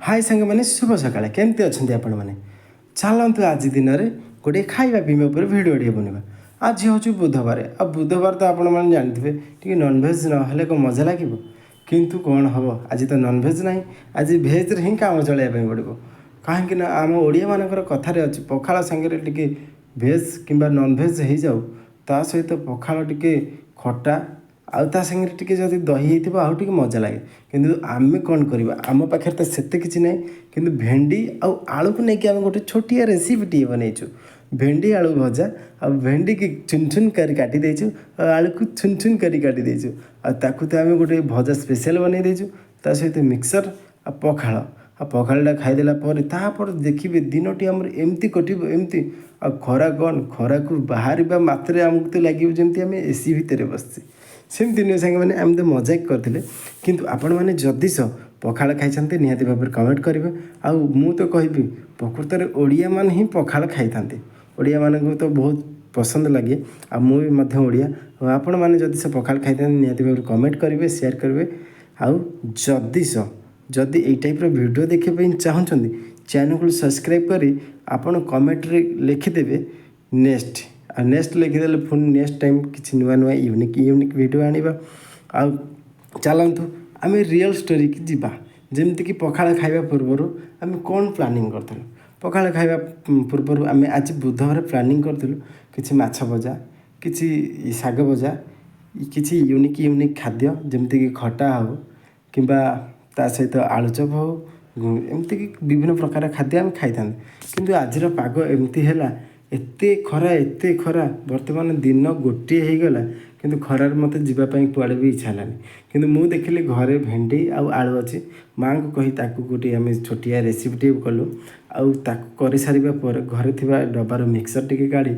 High ସାଙ୍ଗମାନେ, ଶୁଭ ସକାଳେ। କେମିତି ଅଛନ୍ତି ଆପଣମାନେ? ଚାଲନ୍ତୁ, ଆଜି ଦିନରେ ଗୋଟିଏ ଖାଇବା ପିଇବା ଉପରେ ଭିଡ଼ିଓଟିଏ ବନେଇବା। ଆଜି ହେଉଛି ବୁଧବାର। ଆଉ ବୁଧବାର ତ ଆପଣମାନେ ଜାଣିଥିବେ, ଟିକେ ନନଭେଜ୍ ନହେଲେ କ'ଣ ମଜା ଲାଗିବ? କିନ୍ତୁ କ'ଣ ହେବ, ଆଜି ତ ନନଭେଜ୍ ନାହିଁ। ଆଜି ଭେଜ୍ରେ ହିଁ କାମ ଚଳାଇବା ପାଇଁ ପଡ଼ିବ। କାହିଁକି ନା ଆମ ଓଡ଼ିଆମାନଙ୍କର କଥାରେ ଅଛି, ପଖାଳ ସାଙ୍ଗରେ ଟିକେ ଭେଜ୍ କିମ୍ବା ନନଭେଜ୍ ହେଇଯାଉ, ତା ସହିତ ପଖାଳ ଟିକେ ଖଟା ଆଉ ତା ସାଙ୍ଗରେ ଟିକେ ଯଦି ଦହି ହେଇଥିବ, ଆଉ ଟିକେ ମଜା ଲାଗେ। କିନ୍ତୁ ଆମେ କ'ଣ କରିବା? ଆମ ପାଖରେ ତ ସେତେ କିଛି ନାହିଁ। କିନ୍ତୁ ଭେଣ୍ଡି ଆଉ ଆଳୁକୁ ନେଇକି ଆମେ ଗୋଟେ ଛୋଟିଆ ରେସିପିଟିଏ ବନେଇଛୁ, ଭେଣ୍ଡି ଆଳୁ ଭଜା। ଆଉ ଭେଣ୍ଡିକି ଚୁନ ଚୁନ କରି କାଟି ଦେଇଛୁ ଆଉ ଆଳୁକୁ ଚୁନ ଚୁନ କରି କାଟି ଦେଇଛୁ। ଆଉ ତାକୁ ତ ଆମେ ଗୋଟେ ଭଜା ସ୍ପେଶାଲ୍ ବନେଇ ଦେଇଛୁ। ତା ସହିତ ମିକ୍ସଚର୍ ଆଉ ପଖାଳ। ଆଉ ପଖାଳଟା ଖାଇଦେଲା ପରେ ତାପରେ ଦେଖିବେ, ଦିନଟି ଆମର ଏମିତି କଟିବ, ଏମିତି। ଆଉ ଖରା କ'ଣ, ଖରାକୁ ବାହାରିବା ମାତ୍ରେ ଆମକୁ ତ ଲାଗିବ ଯେମିତି ଆମେ ଏସି ଭିତରେ ବସିଛେ। ସେମିତି ନୁହେଁ ସାଙ୍ଗମାନେ, ଆମେ ତ ମଜାକ କରିଥିଲେ। କିନ୍ତୁ ଆପଣମାନେ ଯଦି ପଖାଳ ଖାଇଛନ୍ତି, ନିହାତି ଭାବରେ କମେଣ୍ଟ କରିବେ। ଆଉ ମୁଁ ତ କହିବି, ପ୍ରକୃତରେ ଓଡ଼ିଆମାନେ ହିଁ ପଖାଳ ଖାଇଥାନ୍ତି। ଓଡ଼ିଆମାନଙ୍କୁ ତ ବହୁତ ପସନ୍ଦ ଲାଗେ। ଆଉ ମୁଁ ବି ମଧ୍ୟ ଓଡ଼ିଆ। ଆଉ ଆପଣମାନେ ଯଦି ସେ ପଖାଳ ଖାଇଥାନ୍ତି, ନିହାତି ଭାବରେ କମେଣ୍ଟ କରିବେ, ସେୟାର କରିବେ। ଆଉ ଯଦି ଏଇ ଟାଇପ୍ର ଭିଡ଼ିଓ ଦେଖିବା ପାଇଁ ଚାହୁଁଛନ୍ତି, ଚ୍ୟାନେଲକୁ ସବସ୍କ୍ରାଇବ୍ କରି ଆପଣ କମେଣ୍ଟରେ ଲେଖିଦେବେ ନେକ୍ସଟ। ଆଉ ନେକ୍ସଟ ଲେଖିଦେଲେ ପୁଣି ନେକ୍ସଟ ଟାଇମ୍ କିଛି ନୂଆ ନୂଆ ୟୁନିକ୍ ୟୁନିକ୍ ଭିଡ଼ିଓ ଆଣିବା। ଆଉ ଚାଲନ୍ତୁ, ଆମେ ରିଅଲ୍ ଷ୍ଟୋରିକି ଯିବା। ଯେମିତିକି ପଖାଳ ଖାଇବା ପୂର୍ବରୁ ଆମେ କ'ଣ ପ୍ଲାନିଂ କରିଥିଲୁ? ପଖାଳ ଖାଇବା ପୂର୍ବରୁ ଆମେ ଆଜି ବୁଧବାର ପ୍ଲାନିଂ କରିଥିଲୁ କିଛି ମାଛ ଭଜା, କିଛି ଶାଗ ଭଜା, କିଛି ୟୁନିକ୍ ୟୁନିକ୍ ଖାଦ୍ୟ, ଯେମିତିକି ଖଟା ହେଉ କିମ୍ବା ତା ସହିତ ଆଳୁଚପ ହେଉ, ଏମିତିକି ବିଭିନ୍ନ ପ୍ରକାର ଖାଦ୍ୟ ଆମେ ଖାଇଥାନ୍ତୁ। କିନ୍ତୁ ଆଜିର ପାଗ ଏମିତି ହେଲା, ଏତେ ଖରା, ଏତେ ଖରା। ବର୍ତ୍ତମାନ ଦିନ 1 ହେଇଗଲା, କିନ୍ତୁ ଖରାରେ ମୋତେ ଯିବା ପାଇଁ କୁଆଡ଼େ ବି ଇଚ୍ଛା ହେଲାନି। କିନ୍ତୁ ମୁଁ ଦେଖିଲି ଘରେ ଭେଣ୍ଡି ଆଉ ଆଳୁ ଅଛି। ମାଆଙ୍କୁ କହି ତାକୁ ଗୋଟିଏ ଆମେ ଛୋଟିଆ ରେସିପିଟିଏ କଲୁ। ଆଉ ତାକୁ କରିସାରିବା ପରେ ଘରେ ଥିବା ଡବାର ମିକ୍ସଚର୍ ଟିକେ କାଢ଼ି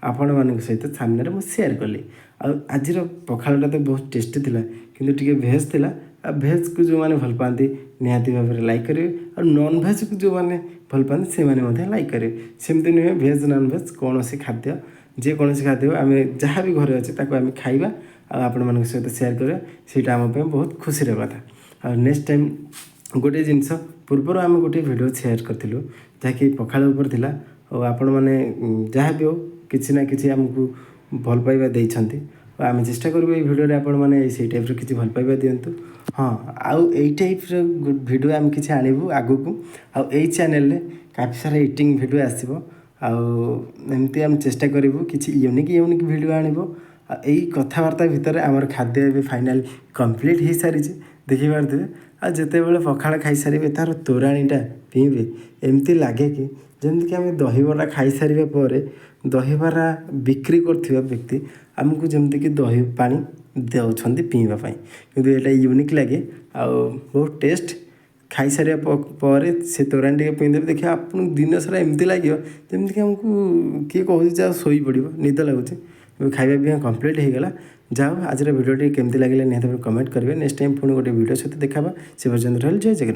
ଆପଣମାନଙ୍କ ସହିତ ସାମ୍ନାରେ ମୁଁ ସେୟାର କଲି। ଆଉ ଆଜିର ପଖାଳଟା ତ ବହୁତ ଟେଷ୍ଟି ଥିଲା, କିନ୍ତୁ ଟିକେ ଭେଜ୍ ଥିଲା। ଆଉ ଭେଜ୍କୁ ଯେଉଁମାନେ ଭଲ ପାଆନ୍ତି, ନିହାତି ଭାବରେ ଲାଇକ୍ କରିବେ। ଆଉ ନନ୍ଭେଜ୍କୁ ଯେଉଁମାନେ ଭଲ ପାଆନ୍ତି, ସେମାନେ ମଧ୍ୟ ଲାଇକ୍ କରିବେ। ସେମିତି ନୁହେଁ ଭେଜ୍ ନନ୍ଭେଜ୍, କୌଣସି ଖାଦ୍ୟ, ଯେକୌଣସି ଖାଦ୍ୟ, ଆମେ ଯାହା ବି ଘରେ ଅଛି, ତାକୁ ଆମେ ଖାଇବା ଆଉ ଆପଣମାନଙ୍କ ସହିତ ସେୟାର କରିବା, ସେଇଟା ଆମ ପାଇଁ ବହୁତ ଖୁସିର କଥା। ଆଉ ନେକ୍ସଟ ଟାଇମ୍ ଗୋଟିଏ ଜିନିଷ, ପୂର୍ବରୁ ଆମେ ଗୋଟିଏ ଭିଡ଼ିଓ ସେୟାର କରିଥିଲୁ, ଯାହାକି ପଖାଳ ଉପରେ ଥିଲା। ଆଉ ଆପଣମାନେ ଯାହା ବି ହେଉ, କିଛି ନା କିଛି ଆମକୁ ଭଲ ପାଇବା ଦେଇଛନ୍ତି। ଆଉ ଆମେ ଚେଷ୍ଟା କରିବୁ, ଏଇ ଭିଡ଼ିଓରେ ଆପଣମାନେ ସେଇ ଟାଇପ୍ର କିଛି ଭଲ ପାଇବା ଦିଅନ୍ତୁ। ହଁ, ଆଉ ଏଇ ଟାଇପ୍ର ଭିଡ଼ିଓ ଆମେ କିଛି ଆଣିବୁ ଆଗକୁ। ଆଉ ଏଇ ଚ୍ୟାନେଲରେ କାଫି ସାରା ଇଟିଂ ଭିଡ଼ିଓ ଆସିବ। ଆଉ ଏମିତି ଆମେ ଚେଷ୍ଟା କରିବୁ କିଛି ୟୁନିକ୍ ୟୁନିକ୍ ଭିଡ଼ିଓ ଆଣିବୁ। ଆଉ ଏଇ କଥାବାର୍ତ୍ତା ଭିତରେ ଆମର ଖାଦ୍ୟ ଏବେ ଫାଇନାଲ୍ କମ୍ପ୍ଲିଟ୍ ହେଇସାରିଛି, ଦେଖିପାରୁଥିବେ। ଆଉ ଯେତେବେଳେ ପଖାଳ ଖାଇସାରିବେ, ତା'ର ତୋରାଣିଟା ପିଇବେ, ଏମିତି ଲାଗେ କି ଯେମିତିକି ଆମେ ଦହିବରା ଖାଇସାରିବା ପରେ ଦହିବରା ବିକ୍ରି କରୁଥିବା ବ୍ୟକ୍ତି ଆମକୁ ଯେମିତିକି ଦହି ପାଣି ଦେଉଛନ୍ତି ପିଇବା ପାଇଁ। କିନ୍ତୁ ଏଇଟା ୟୁନିକ୍ ଲାଗେ ଆଉ ବହୁତ ଟେଷ୍ଟ। ଖାଇସାରିବା ପରେ ସେ ତୋରାଣି ଟିକେ ପିଇଦେବେ, ଦେଖିବେ ଆପଣଙ୍କୁ ଦିନ ସାରା ଏମିତି ଲାଗିବ ଯେମିତିକି ଆମକୁ କିଏ କହୁଛି ଯେ ଆଉ ଶୋଇପଡ଼ିବ, ନିଦ ଲାଗୁଛି। ଏବେ ଖାଇବା ପିଇବା କମ୍ପ୍ଲିଟ୍ ହେଇଗଲା। ଯାଉ, ଆଜିର ଭିଡ଼ିଓଟି କେମିତି ଲାଗିଲା, ନିହାତି ଭାବରେ କମେଣ୍ଟ କରିବେ। ନେକ୍ସଟ ଟାଇମ୍ ପୁଣି ଗୋଟେ ଭିଡ଼ିଓ ସହିତ ଦେଖା ହେବା। ସେ ପର୍ଯ୍ୟନ୍ତ ରହିଲି, ଜୟ ଜଗନ୍ନାଥ।